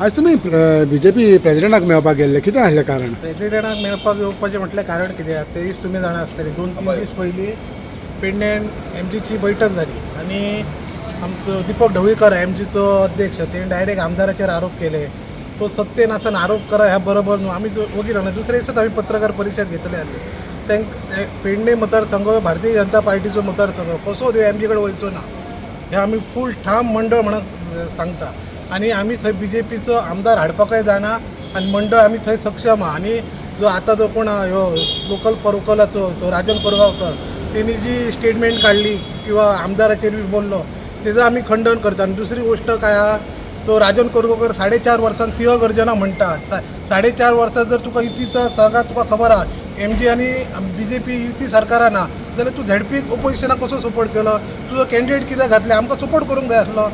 आज तुमी बीजेपी प्रेजिडेंटाक मेळपाक गेल्ले, कितें आसलें कारण? प्रेसिडेंटाक मेळपाक येवपाचें म्हटलें कारण कितें आहा ते दीस तुमी जाणा आसतले. 2-3 दीस पयलीं पेडण्यान एमजीची बैठक जाली आनी आमचो दीपक ढवळीकर एमजीचो अध्यक्ष तेणी डायरेक्ट आमदाराचेर आरोप केले. तो सत्तेन आसन आरोप करा ह्या बरोबर न्हू. आमी वगीर रावना. दुसऱ्या दिसाच आमी पत्रकार परिशद घेतले आसली. तांकां पेडणे मतदारसंघ भारतीय जनता पार्टीचो मतदारसंघ कसो त्यो एमजी कडेन वयचो ना हे आमी फूल ठाम मंडळ म्हणून सांगता. आनी आमी थंय बीजेपीचो आमदार हाडपाकय जायना आनी मंडळ आमी थंय सक्षम आहा. आनी जो आतां जो कोण आहा ह्यो लोकल फॉर वोकलाचो तो राजन कोरगांवकर तेणी जी स्टेटमेंट काडली किंवा आमदाराचेर बी बोललो तेजो आमी खंडन करता. आनी दुसरी गोश्ट काय आहा, तो राजन कोरगांवकर 4.5 वर्सां सिंह गर्जना म्हणटा. 4.5 वर्सां जर तुका युतीचा सरकार तुका खबर आहा एम जी आनी बी जे पी युती सरकारान ना जाल्यार तूं झेडपीक ओपोजिशनाक कसो सपोर्ट केलो? तुजो कॅन्डिडेट कित्याक घातले? आमकां सपोर्ट करूंक जाय आसलो.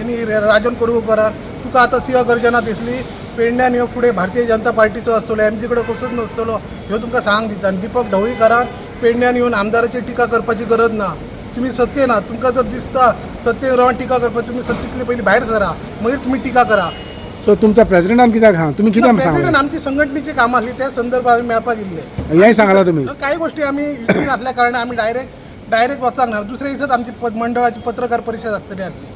आनी राजन कोरगांवकरान तुका आतां सिंह गर्जना दिसली. पेडण्यान ह्यो फुडें भारतीय जनता पार्टीचो आसतलो, एम जी कडेन कसोच नासतलो ह्यो तुमकां सांग दिता. आनी दीपक ढवळीकरान पेडण्यान येवन आमदाराचेर टिका करपाची गरज ना. तुमी सत्तेन आहात, तुमकां जर दिसता सत्तेन रावन टिका करपाची, तुमी सत्तेंतले पयलीं भायर सरा, मागीर तुमी टिका करा. सो तुमच्या प्रेजिडेंटान कित्याक हा तुमी कितें प्रेसिडेंट सांगलें? आमची संघटनेची कामां आसली त्या संदर्भात आमी मेळपाक गेल्ले. हेंय सांगलां तुमी? काही गोष्टी आमी युतीन आसल्या कारणान आमी डायरेक्ट डायरेक्ट वचांक ना. दुसऱ्या दिसाच आमची मंडळाची पत्रकार परिशद आसतली आसली.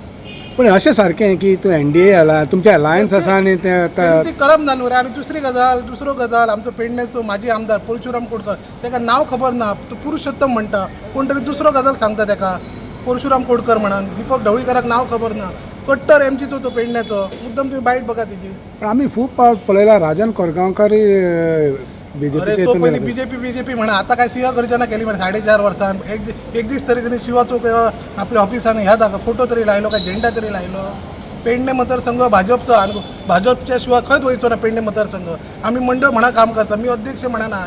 पण अशें सारकें की तूं एनडीए आला, तुमचें अलायन्स आसा आनी ते तेणी ती करप ना न्हू रे. आनी दुसरी गजाल, दुसरो गजाल, आमचो पेडण्याचो माजी आमदार परशुराम कोडकर ताका नांव खबर ना, तो पुरुषोत्तम म्हणटा, कोण तरी दुसरो गजाल सांगता ताका परशुराम कोडकर म्हणून. दीपक ढवळीकराक नांव खबर ना, कट्टर एमजीचो तो पेडण्याचो. मुद्दम तुम्ही बायट बघा तेजी. पण आमी खूब फावट पळयला राजन कोरगांवकर अरे बीजेपीचे तो पयलीं बीजेपी बीजेपी म्हणा, आता काय सिंह गर्जना केली मरे 4.5 वर्सां. एक एक दीस तरी तेणी शिवाचो आपल्या ऑफिसान ह्या जागा फोटो तरी लायलो काय झेंडा तरी लायलो? पेडणे मतदारसंघ भाजपचो आनी भाजपच्या शिवाय खंयच वयचो ना पेडणे मतदारसंघ. आमी मंडळ म्हणा काम करता, मी अध्यक्ष म्हणा ना.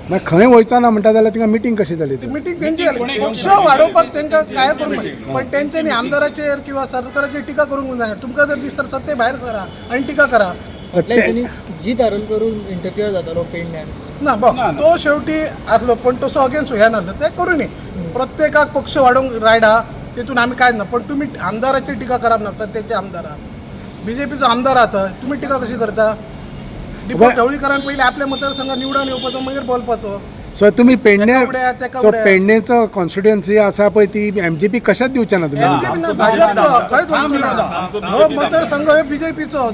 मागीर खंय वयचो ना म्हणटा जाल्यार थिंगा मिटींग कशी जाली ती ती? मिटींग तेंची जाली. पक्ष वाडोवपाक तेंकां काय करूंक मेळटा, पण तेंच्यांनी आमदाराचेर किंवा सरकाराचेर टिका करूंक जायना. तुमकां जर दिसता सत्ते भायर सरा आनी टिका करा. आपल्या दिसांनी जीत आरोलकरून इंटरफियर जातालो पेडण्यान. ना बघ, तो शेवटी आसलो पण तसो अगेन्स्ट ह्या नासलो ते करू न्ही. प्रत्येकाक पक्ष वाडोवंक रायट आहा, तितून आमी कांयच ना. पण तुमी आमदाराचेर टिका करप ना. सद्याचे आमदारा बीजेपीचो आमदार आसा, तुमी टिका कशी करता? दीपक ढवळीकरान पयलीं आपल्या मतदारसंघात निवडून येवपाचो मागीर बोलपाचो. सो तुमी पेडणे तेका उडया, तेका सो उडया. पेडणेचो कॉन्स्टिट्युएन्सी आसा पळय ती एमजीपी कशाच दिवचे ना तुमी? बीजेपी ना, भाजपचो खंयच वचचो ना. हो मतदारसंघ हे बीजेपीचो.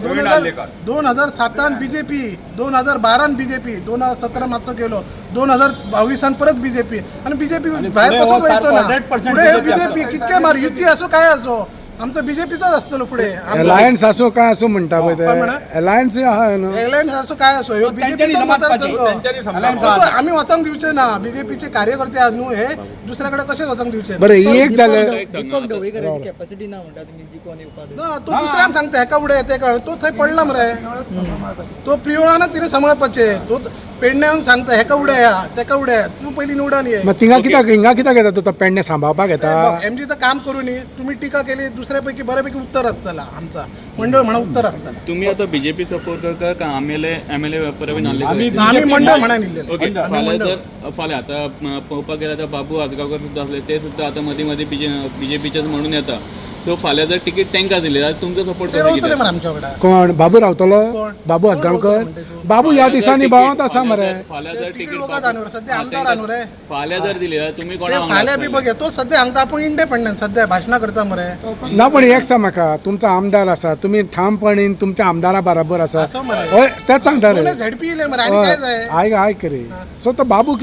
2007 बीजेपी, 2012 बीजेपी, 2017 मातसो गेलो, 2022 परत बीजेपी. आनी बीजेपी भायर कसो वयचो ना फुडें? हे बीजेपी कितके मार युती असो काय असो आमचो बीजेपीचाच आसतलो फुडें. अलायन्स आसूं काय आसूं म्हणटा पळय कोण म्हणा? ते अलायन्स आहा न्हू. एअरलायन्स असो काय असो ह्यो बीजेपीचो मतदारसंघ आमी वचोंक दिवचे ना. बीजेपीचे कार्यकर्ते आहात न्हू हे, दुसऱ्या कडेन कशे वचोंक दिवचे? बरें ही एक जालें. दीपक ढवळीकराची कॅपॅसिटी ना म्हणटा तुमी जिखोन येवपाक. ना, तो दुसऱ्यान सांगता हेका उडय तेका, तो थंय पडला मरे. तो प्रियोळानच तिणें सांबाळपाचें. तो पेडण्यान सांगता हेका उडय तेका उडय, तूं पयलीं निवडून ये. मग थिंगा कित्याक हिंगा कित्याक येता तूं? तो पेडणे सांबाळपाक येता? एमजीचं काम करू न्ही. तुम्ही टीका केली दुसऱ्या पैकी बऱ्यापैकी उत्तर आसतला आमचा मंडळ म्हणा उत्तर आसतला. तुम्ही आता बीजेपी सपोर्ट करता का एम एल ए प्रवीण आर्लेकर? आमी मंडळ म्हणा निघलेले. ओके, फाल्यां जर फाल्यां आतां पळोवपाक गेल्यार आतां बाबू आजगांवकर सुद्दां आसले, ते सुद्दां आतां मदीं मदीं बीजेपीचेच म्हणून येता. सो फाल्यां जर तिकीट तांकां दिली जाल्यार तुमचो सपोर्ट ते कसो रावतले कितें? मरे आमच्या वांगडा. कोण बाबू रावतलो? कोण? बाबू कोण आजगांवकर रावतलो म्हणटा तूं? बाबू ह्या दिसांनी भोंवत आसा मरे. फाल्यां जर तिकीट तिकीट वगत हाणूर, सध्या आमदार हाणूर रे. फाल्यां जर दिली जाल्यार तुमी ते कोणा वांगडा फाल्यां बी आसतले? बघ, तो सध्या हांगता आपूण इंडिपेंडंट सध्या भाशणां करता मरे. ना पण एक सांग म्हाका, तुमचो आमदार आसा, तुमी ठामपणीन तुमच्या आमदारा बराबर आसा. आसा मरे. हय तेच सांगता रे. झेडपी येयले मरे, आनी काय जाय? आयक आयक रे, सो तो बाबू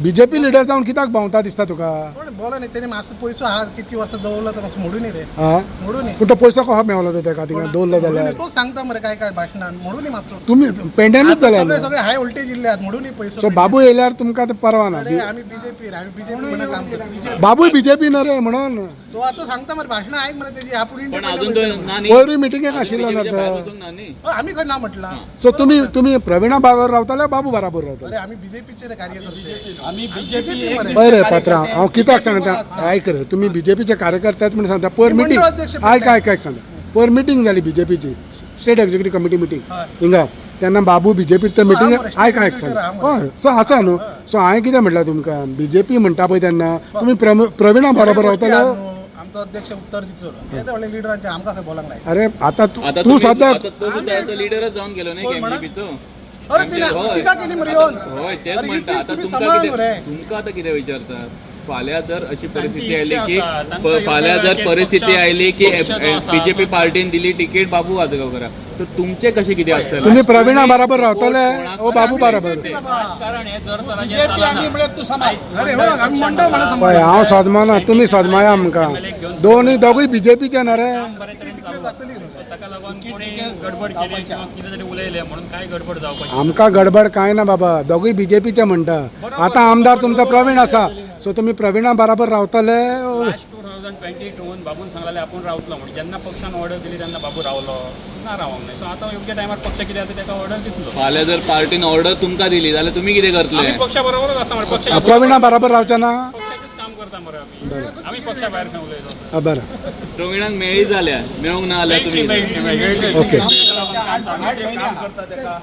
बीजेपी लिडर जावन कित्याक भोंवता दिसता तुका? कोण बोला न्ही तेणी मातसो पयसो आहा कितकी वर्सां दवरला तो मातसो मोडून रे. हा मोडून न्ही. पूण तो पयसो कसो मेवलो तो तेका थिंगा दवरलो मोडून जाल्यार? न्ही. तो सांगता मरे काय काय भाशणान, मोडून न्ही मातसो. तुमी पेंड्यानूच सगळे जाल्या. सगळे हाय व्होल्टेज इल्ले आहात, मोडून न्ही पयसो. सो बाबू येयल्यार तुमकां ते परवा ना? अरे आमी बीजेपी, आमी बीजेपी म्हणून काम करता. बाबूय बीजेपी न्हू रे म्हणून. तो आता सांगता मरे भाशणां आयक मरे तेजी, आपूण पण अजून तो इंडिपेंडंट. ना न्ही. पयरूय मिटिंगेक आशिल्लो BJP ना च्या भायर तो. वचूंक ना न्ही. आमी खंय ना म्हटलां? सो तुमी तुमी प्रवीणा बाबर रावताले, बाबू बराबर रावताले? अरे आमी बीजेपीचे कार्यकर्ते. आम्ही बीजेपी बीजेपी. पळय रे पात्रा, हांव कित्याक सांगता आयक रे, तुमी बीजेपीचे कार्यकर्तेच म्हणून सांगता. पयर मी मिटींग मंडळ अध्यक्ष. आयक आयक आयक सांगता, पयर मिटींग जाली बीजेपीची स्टेट एक्झिक्युटीव कमिटी मिटींग हिंगा, तेन्ना बाबू बीजेपी ते मिटींग. मरे, आयक आयक state सांग. executive हय, सो आसा न्हू. सो हांवें कितें म्हटलें तुमकां, बीजेपी म्हणटा पळय तेन्ना तुमी प्रवीणा बरोबर रावतले? आमचो आमचो अध्यक्ष उत्तर दितलो. ते व्हडले लिडरांचे आमकां खंय बोलांक लाय. अरे आता तू आता तू तुम्ही- सद्याक आता तो सुद्धा as a लिडरच जावन गेलो न्ही कोण म्हणा? एमजीपीचो. अरे तिने टिका केली मरे येवन. होय, तेच अरे म्हणटा इतकी आता तुमी तुमकां समान कितें मरे. तुमकां आतां कितें विचारता, फाल्यां जर अशी परिस्थिती तांची आयली इच्छा की आसा, तांकां फाल्यां योग्य जर वेळाचेर परिस्थिती आयली की पक्ष जो आसा, बीजेपी तो- पार्टीन दिली तिकीट बाबू आजगांवकराक, तर तुमचें कशें कितें आसतलें? तुम्ही प्रवीणा बराबर रावतले ओ बाबू बराबर? राजकारण हें जर तराचें बीजेपी आमी चलना. म्हळ्यार तूं समाज. अरे हो, आमी मंडळ म्हणून पळय समाज. हांव सोदमाना, तुमी सोदमाया आमकां. दोनूय दोगूय बीजेपीचे ना रे. काम बरे तरेन चालू आसा. ताका लागून कोणी गडबड केली किंवा कितें तरी उलयलें म्हणून काय गडबड जावपाची. आमकां गडबड कांय ना बाबा, दोगूय बीजेपीचे म्हणटा. आतां आमदार तुमचो प्रवीण आसा, सो तुमी प्रवीणा बराबर रावतले ओ? लास्ट 2022 बाबून सांगलेलें आपूण रावतलो म्हणून. जेन्ना पक्षान ऑर्डर दिली तेन्ना बाबू रावलो ना, रावंक नाही. सो आतां योग्य टायमार पक्ष कितें आसा ताका ऑर्डर दितलो. फाल्यां जर पार्टीन ऑर्डर तुमकां दिली जाल्यार तुमी कितें करतले? आमी पक्षा बरोबरच आसा मरे. पक्षाचें प्रवीणा बराबर रावचे ना? पक्षाचेंच काम करता मरे आमी. आमी पक्षा भायर खंय उलयतो? हा, बरें. प्रवीणाक मेळ्ळी जाल्यार, मेळूंक ना जाल्यार मेळटली तुमी मेळटली मेळटली. ओके. आठ आठ म्हयने आहा.